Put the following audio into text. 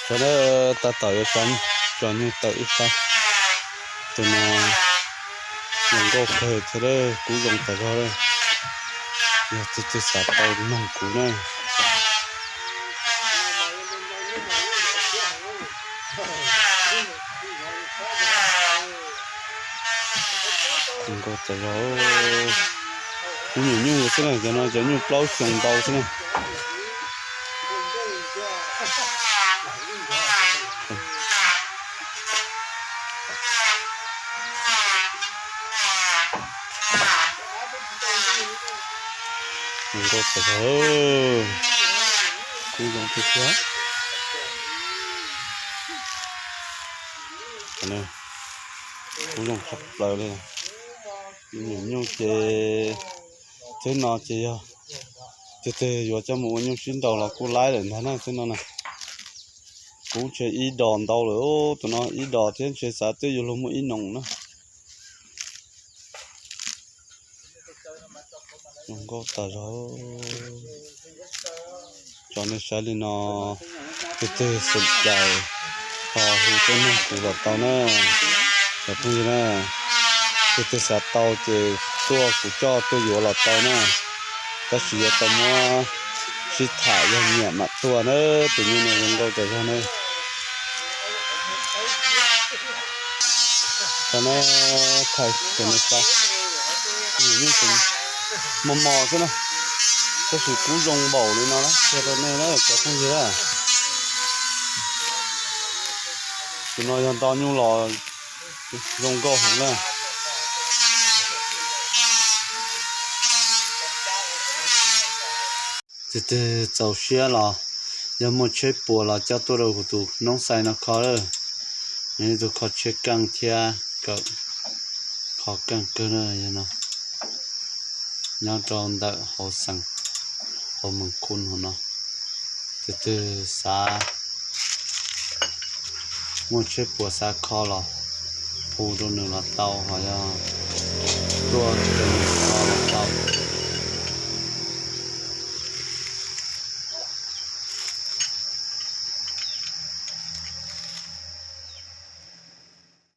Sawv daws, tab tom yuav tso nyuj tawm ib sab. Tus no zoo nkauj kawg thiab, kub zoo tas zog. Yog tus twg xav tau noog kuv na. Zoo nkauj tas zog. Nyuam nyuj xwb na, cov no cov nyuj plaub xyoo ntau xwb na. Zoo nkauj tas zog, kub zoo tiag tiag. Kub zoo tshaj plaws li. Nyuam nyuj ces txheej no ces yog tus twg yuav coj mus ua nyuj sib nraus los kuj laib lawm ntag na, txheej no na. Kub ntshe ib dos ntau lawm, tus no ib dos thiab ntshe xav twb yuav luag muaj ib noos na. Zoo nkauj tas zog. Tso nej saib li no, tus twg xav tau ho hu tuaj noog kuv los tau na. Cov phooj ywg na, tus twg xav tau ces tuaj kuv coj tuaj yuav los tau na. Tab sis yuav tau muab sib tham yog nyiam mam tuaj na. Tus nyuj no zoo nkauj tas zog na. Thaij cov no tso, mos mos xwb na, tab sis kub zoo npaum li no na, qhia rau nej na cov phooj ywg na. Tus no yog nto nyuj los zoo nkauj heev na. Tus twg txaus siab los yog muaj tsheb puas los coj tuaj rau kuv tus noob xais no kho lawm. Nws tus kho tsheb keej thiab kawm kho keej kawg na, yog no nyob rau ntawm hauv xeev, hauv Mees Khun hauv no. Tus twg xav muaj tsheb puas xav kho los hu rau nws los tau, ho yog tuaj rau nws kho los tau.